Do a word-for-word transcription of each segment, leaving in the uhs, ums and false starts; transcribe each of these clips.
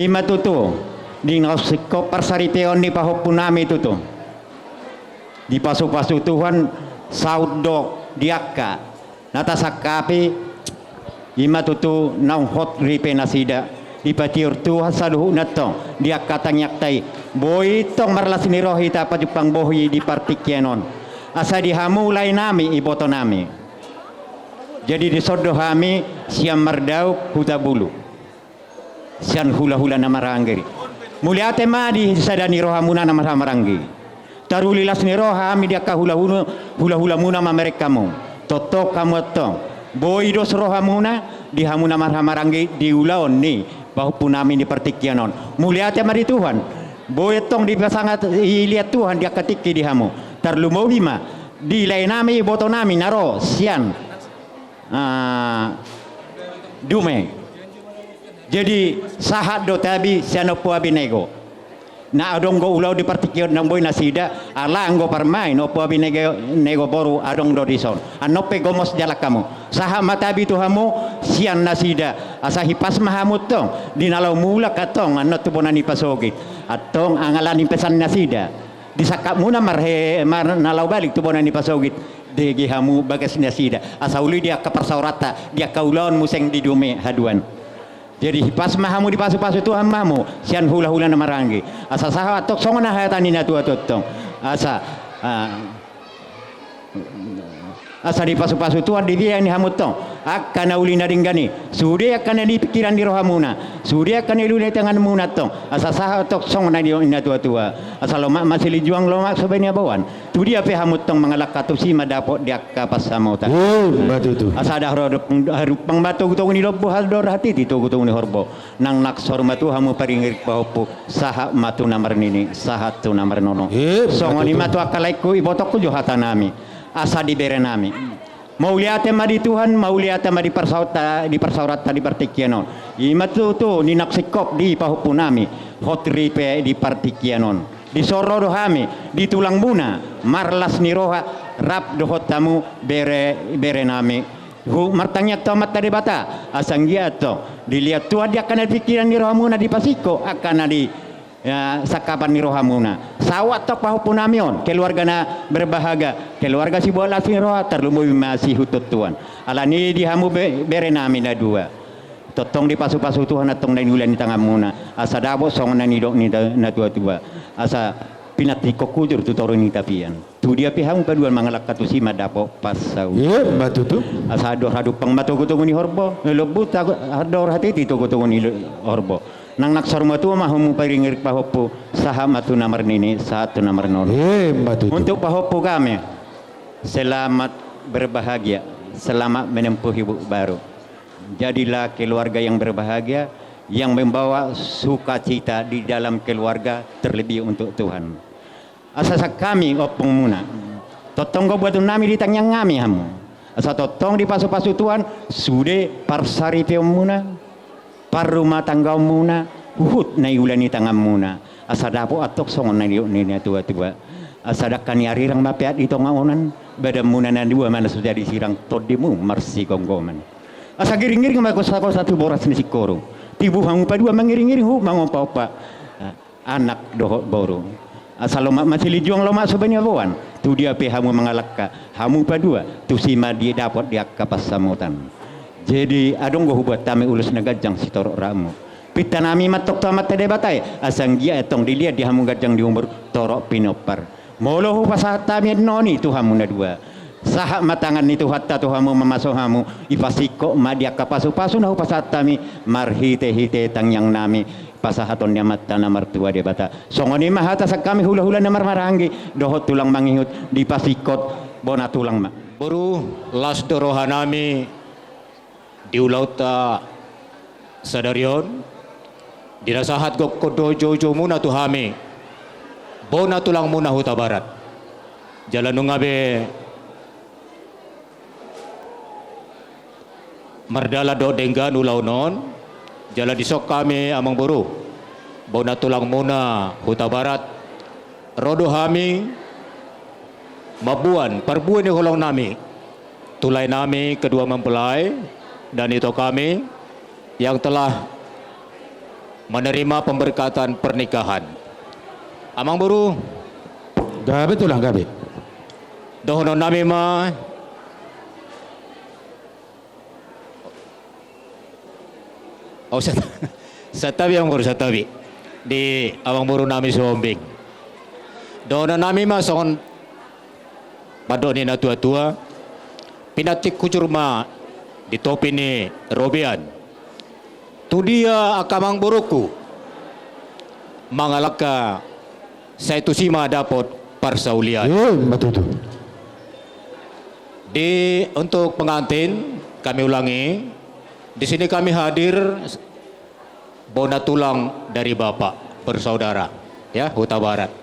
Ima tutu, di naung singkop parsaripeon ni pahompunami tutu. Dipasupasu Tuhan, saut do di angka na tasangkapi, ima tutu naung hot ripe nasida, dipatiur Tuhan saluhutna tong di angka tangiangta i, boi tong marlas ni roha hita pajumpang bohi di partingkian on. Asa di hamu laenami, ibotonami. Jadi dison do hami sian Mardauk Hutabulu. Sian hulahula na marhahamaranggi. Mauliate ma di sada ni rohamuna na marhahamaranggi. Taruli las ni roha hami di angka hulahula, hulahulamuna mamereng hamu. Tongtong hamu antong. Boi dos rohamuna di hamu na marhahamaranggi di ulaon ni pahompunami di partingkian on. Mauliate ma di Tuhan. Boi antong dipasangap, diliat Tuhan di angka tingki di hamu. Tarlumobi ma di laenami ibotonami na ro sian, ah, Dume. Jadi sahat do tabi sian Ompu Abi Nego. Na adong do ulaon di partingkian on, ndang boi nasida, ala anggo parmaen Ompu Abi Nego, Nego boru adong do dison. Annon pe gomos jalang hamu. Sahat ma tabi tu hamu sian nasida. Asa hipas ma hamu tong di na laho mulak antong annon tu bona ni pasogit. Antong angala ni pesan nasida. Di sangkapmuna marhe, mar, na laho balik tu bona ni pasogit. Dege hamu bagas nasida. Asa uli di angka parsaoranta, di angka ulaon muse di Dume haduan. Jadi hipas ma hamu dipasupasu Tuhan ma hamu sian hulahula na marhahamaranggi. Asa sahat antong songon na hata ni natuatua antong. Asa, ah, asa dipasupasu Tuhan, dibiar ni hamu antong angka na uli na denggan i. Sude angka na di pingkiran ni rohamuna. Sude angka na uli na di tanganmuna antong. Asa sahat antong songon na nidok ni natuatua. Asa lomak ma silinjuang, lomak so baen ni aboan. Tu dia pe hamu antong mangalangka, tusi ma dapot di angka pansamotan. Ima tutu. Asa adong hadumpang ma togutogu ni lombu, adong hatiti togutogu ni horbo. Nang naksor ma tutu hamu paringiring pahompu, sahat ma tu na marnini, sahat tu na marnono. Ima tutu. Songon i ma tu angka laengku, ibotongku jo hatanami. Asa di berenami. Mauliate ma di Tuhan, mauliate ma di parsaoranta, di parsaoranta di partingkian on. Ima tutu, di naung singkop di pahompunami, hot ripe di partingkian on. Dison ro do hami, di tulangmuna, marlas ni roha, rap dohot hamu bere, berenami. Huhut martangiang tu Amanta Debata, asa anggiat antong diliat Tuhan di angka na di pingkiran ni rohamuna, dipasingkop angka na di, ya, sangkapan ni rohamuna. Saut antong pahompunami on, keluarga na berbahagia, keluarga sibuat las ni roha, tarlumobi ma sihutuan. Alani i di hamu be, berenami na dua. Tongtong dipasupasu Tuhan antong na niula ni tanganmuna. Asa dapot songon na nidok ni ta, natuatua. Asa pinantikhon hujur tu toru ni tapian. Tu dia pe hamu paduan mangalangka, tusi ma dapot pansamotan. Ima tutu. Asa adong hadumpang ma togutogu ni horbo, eh, lombu, ta, adong hatiti togutogu ni lo, horbo. Nang naksor ma tutu ma hamu paringiring pahompu, sahat ma tu na marnini, sahat tu na marnono. Ima tutu. Untuk pahompu kami, selamat berbahagia, selamat menempuh hidup baru. Jadilah keluarga yang berbahagia, yang membawa sukacita di dalam keluarga, terlebih untuk Tuhan. Asa sian hami ompungmuna, tongtong do buatonnami, di tangiangnami hamu. Asa tongtong dipasupasu Tuhan sude parsaripeonmuna, parrumatanggaonmuna, huhut na niula ni tanganmuna. Asa dapot antong songon na nidok ni natuatua. Asa dangka ni arirang ma peak di tonga onan, badanmuna na dua ma na so jadi sirang, tondimu marsigomgoman. Asa giringiring ma gosagosa tu boras ni singkoru. Tibu hamu paduan mangiringiring, huhut mangompaompa anak dohot boru. Asa lomak ma silinjuang, lomak so baen ni aboan. Tu dia pe hamu mangalangka, hamu paduan, tusi ma didapot di angka pansamotan. Jadi adong do hubuat hami ulos na ganjang sitorop rahatmu. Pintanami ma antong tu Amanta Debata i, asa anggiat antong diliat di hamu ganjang di umur, torop pinompar. Molo hupasahat hami annon i tu hamu na dua, sahat ma tangan ni Tuhanta tu hamu, mamasu hamu, ipasingkop ma di angka pasupasu na hupasahat hami marhitehite tangiangnami, pasahaton ni Amanta na martua Debata. Songon i ma hata sian hami hulahula na marhahamaranggi dohot tulang mangihut, dipasingkop bona tulang ma. Boru, las do rohanami di ulaonta sadari on, di na sahat gokhon dohot joujoumuna tu hami, bona tulangmuna Hutabarat. Jala nunga be mardalan dohot denggan ulaon on, jala dison hami amangboru, bona tulangmuna Hutabarat, ro do hami mamboan parbue ni holongnami tu laenami kedua mempelai dan ito kami yang telah menerima pemberkatan pernikahan. Amangboru. Gabe tulang, gabe. Dohonon nami ma. Oh, sat-, santabi amangboru, santabi. Di amangboru nami Sihombing. Dohonon nami ma songon pandok ni natuatua, pinantik hujur ma di topi ni robean. Tudia angka amangborungku mangalangka, sai tusi ma dapot parsaulian. Eh, ima tutu. Di, untuk pengantin, kami ulangi, di sini kami hadir bona tulang dari bapak, bersaudara, ya, Hutabarat.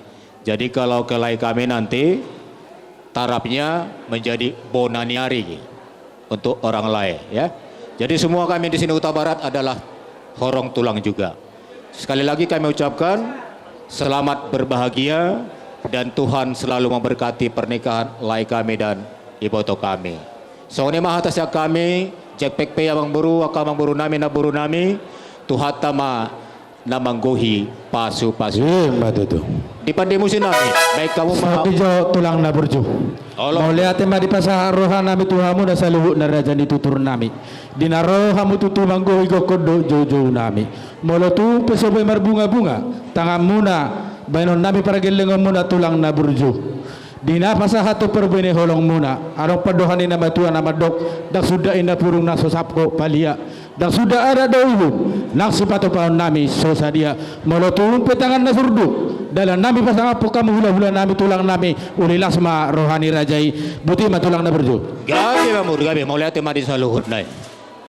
Jadi kalau ke lae kami nanti, tarafnya menjadi bona ni ari untuk orang lae, ya. Jadi semua kami di sini Hutabarat adalah horong tulang juga. Sekali lagi kami ucapkan selamat berbahagia dan Tuhan selalu memberkati pernikahan lae kami dan iboto kami. Songon i ma hata sian kami, jekpek pe amangboru, angka amangboru nami, namboru nami, Tuhanta ma na manggohi pasupasu. Ima tutu. Di pandemu si nami, baik hamu ma. Songon i jo tulang na burju. Olo. Mauliate ma dipasahat roha nami tu hamu na saluhutna raja ni tutur nami. Di na ro hamu tutu manggohi gokhon dohot joujou nami. Molo tung pe so boi marbungabunga tanganmuna, baenon nami pargellengonmuna tulang na burju. Di na pasahathon parbue ni holongmuna, adong pandohan ni na matua na mandok, ndang suda inna purung na so sap ho palia, ndang suda adat dohot uhum, nang sipatupaon nami so sadia. Molo tung pe tangan na surduk, dalan nami pasangaphon hamu hulahula nami tulang nami, uli las ma roha ni raja i. Boti ma tulang na burju. Gabe ma amangboru, gabe, mauliate ma di saluhutna i.